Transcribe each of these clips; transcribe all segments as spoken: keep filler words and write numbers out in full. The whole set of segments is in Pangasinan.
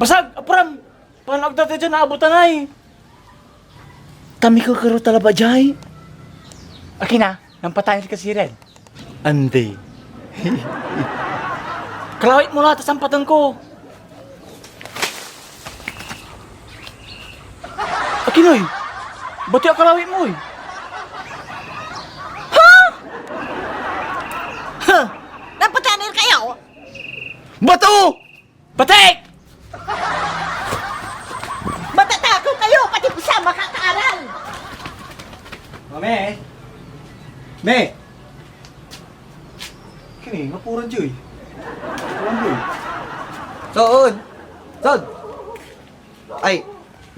Basag! Apuram! Paano agda tayo dyan? Naabutan ay! Kami ko karo talaba jay. Akin na, nampatayan ka siren. Andi. Kalawit mo la, ta sampatan ko. Akin oy? Bato ya kalawit mo oy? Ha? Huh! Nampatayan kayo? Bato! Batik! Matatakaw kayo, pati sa makakaaral! Mame! Me! Kini, nga pura Joy. Pura Joy. Sood! Sod! Ay,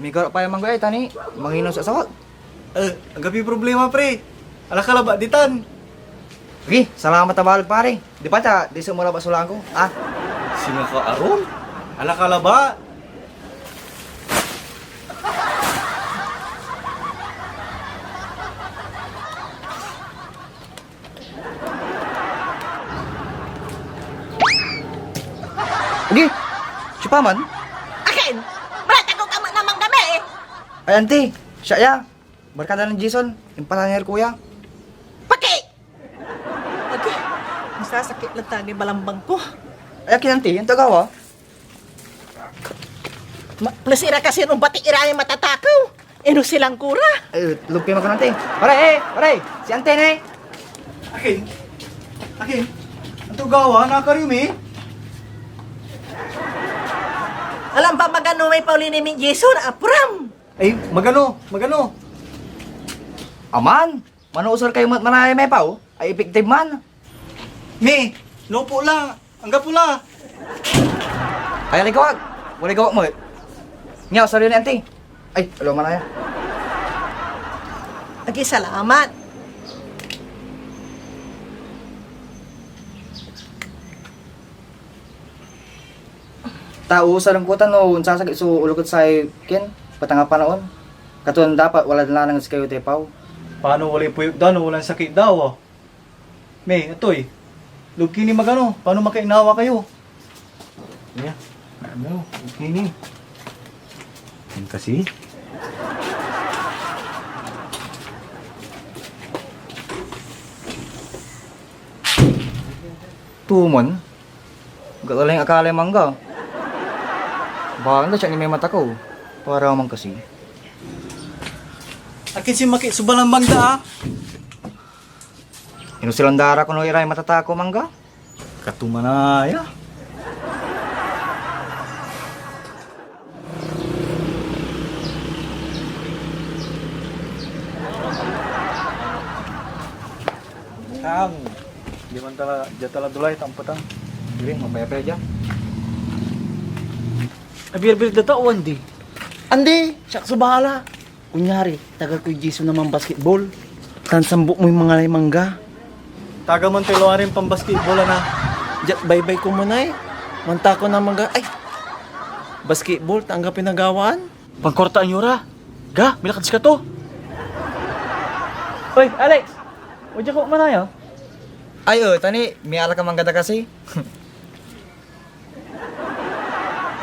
migaro pa ya mangga ay, tani, manginom sa sawag. Eh, anggapoy problema, pre. Ala ka labat ditan. Sige, salamat a baleg, pare. Di pa ta, di sa mo labat so langko, ah. Singa ka arum? Ala ka labat. Agi, siopa man? Akin! Balay tago ka met na manggami! Ay, anti, siak ya. Barkada nen Jason, impatay na ray kuya. Paki! Agi, masasakit la tagay balambang ko. Ay, akin, anti, anto gawa? Ma-, plus ira kasi no bati ira ay matatakaw. Ino silang kura? Ay, lugpi mo ka, anti. Pare, eh, pare, si anti, ne? Akin? Akin? Anto gawa? Nakariw mi? Alam ba magano may Pauline min Jason? Apram! Ay, magano? Magano? Aman, manousar kayo met manaya may pao? Ay, effective man. Mi, lopo la. Anggapo la. Ay, alay gawag. Walay gawag met. Nia, sariw ni anti. Ay, alo manaya. Agi, salamat. Ta, usaren ko tan no onsasakit so ulok ed say, ken, petang a panaon. Katuan dapat walad lanang ed sikayo tay pao. Pano walay puyot da no walan sakit da, wa? Me, atoy. Lugki ni magano, pano makainawa kayo? Ya, ano, lugki ni. Yan kasi. Tumon. Gatalay akalay mangga. Balang da, siak ni may mata ko. Para man kasi. Akin si Maki so balambang da, ah. Inusilan da ra kono iray matatakaw mangga? Katumanaya. Ang, di man tala, dia tala dolay, tampetang. Sige, mapayapaya dia. Abirbir da ta o andi? Andi, siak so bahala. Kunyari, taga koy Jason na manbasketball. Tan sambok moy mangalay mangga. Taga man toy luarin panbasketball, ana. Diat baybay ko manay. Mantakaw na mangga. Ay! Basketball, ta anggapoy nagawaan. Pankortaan yo ra. Ga, milakad sikato. Oy, Alex! Wadya ko manaya? Ay, o, tani, miala ka mangga da kasi.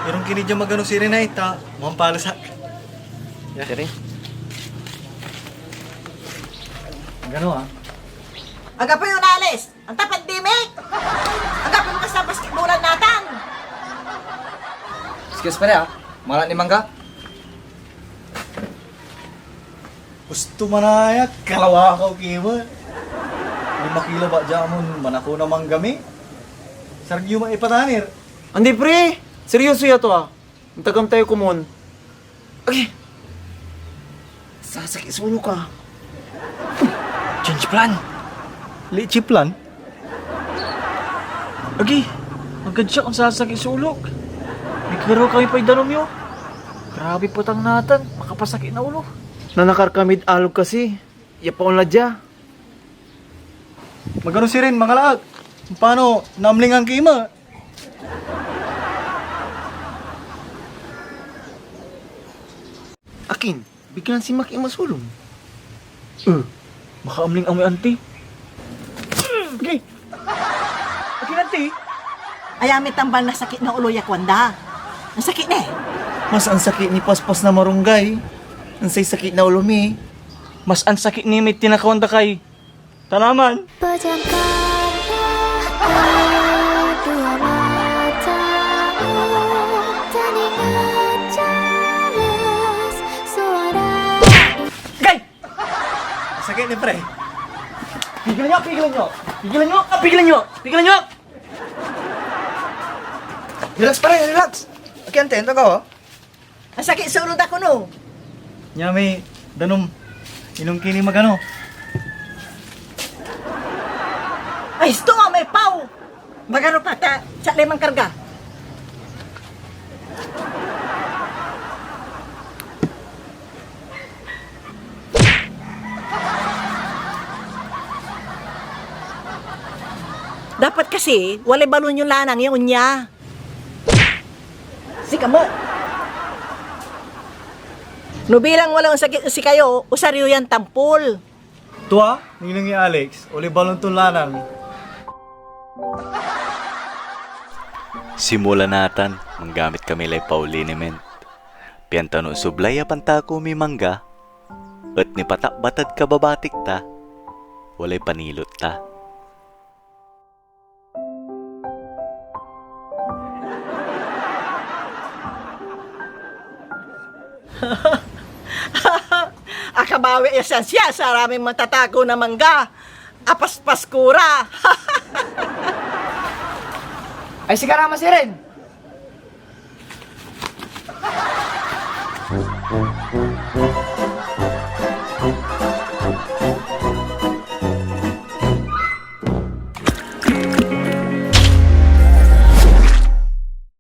Irong kini dia magano sirin ay ta mampalasak. Ya. Sirin. Magano, ah? Agapoy onalis! Anta pandemic! Agapoy mo kasta basketballan natan! Excuse, pare, ah. Mala ni mangga? Gusto manaya, kalawa ko kima. Lima kilo ba dyan mo, manako na manggami? Sarag yo maipatanir. Andi, pre! Seryoso ya to, ah. Antagam tayo komon. Okay. Sasakit so ulo ka. Change plan. Leche plan? Agi, agad siak onsasakit so ulok. Mikero kami pay danum yo. Grabe petang natan, makapasakit na ulo. Nanakar kamid alog kasi. Ya pa onla dia. Magano sirin, mangalaag? Pano, namlingan ki ima? Akin, Biglan sinmaki ed masulom. Eh, makaamling amoy anti. Okay. Okay, anti. Aya may tambal na sakit na olo ya kuanda. Ansakit ni. Mas ansakit ni paspas na marunggay. Ansay sakit na olo mi. Mas ansakit ni may tinakawan da kay tanaman. Pejamkan dua matamu, dan ingat jelas suara. Gay! Sakit ni, pre. Pigilan nyo, pigilan nyo. Pigilan nyo, ah, pigilan nyo. Pigilan nyo. Relax, pre, relax. Okay, ante, ito ka, oh. Ansakit so ulo da kono. Nia may danum. Inom ki ni magano. Ay, sto, may paw. Magano pa ta, sa limang karga. Dapat kasi, walay balon yon lanang ya onya. Sika met. No bilang wala onsakit ed sikayo, usar yo yan tampol. Tua, ningneng ya Alex, walay balon ton lanang. Simula natan, manggamit kami lay paw liniment. Pian ta no onsoblay ya pantako miy mangga, et nipatakbat ed kababatik ta, walay panilot ta. Akabawi ya siansia, saramay mantatako na mangga. Apaspas ko ra. Ay, sikara masirin.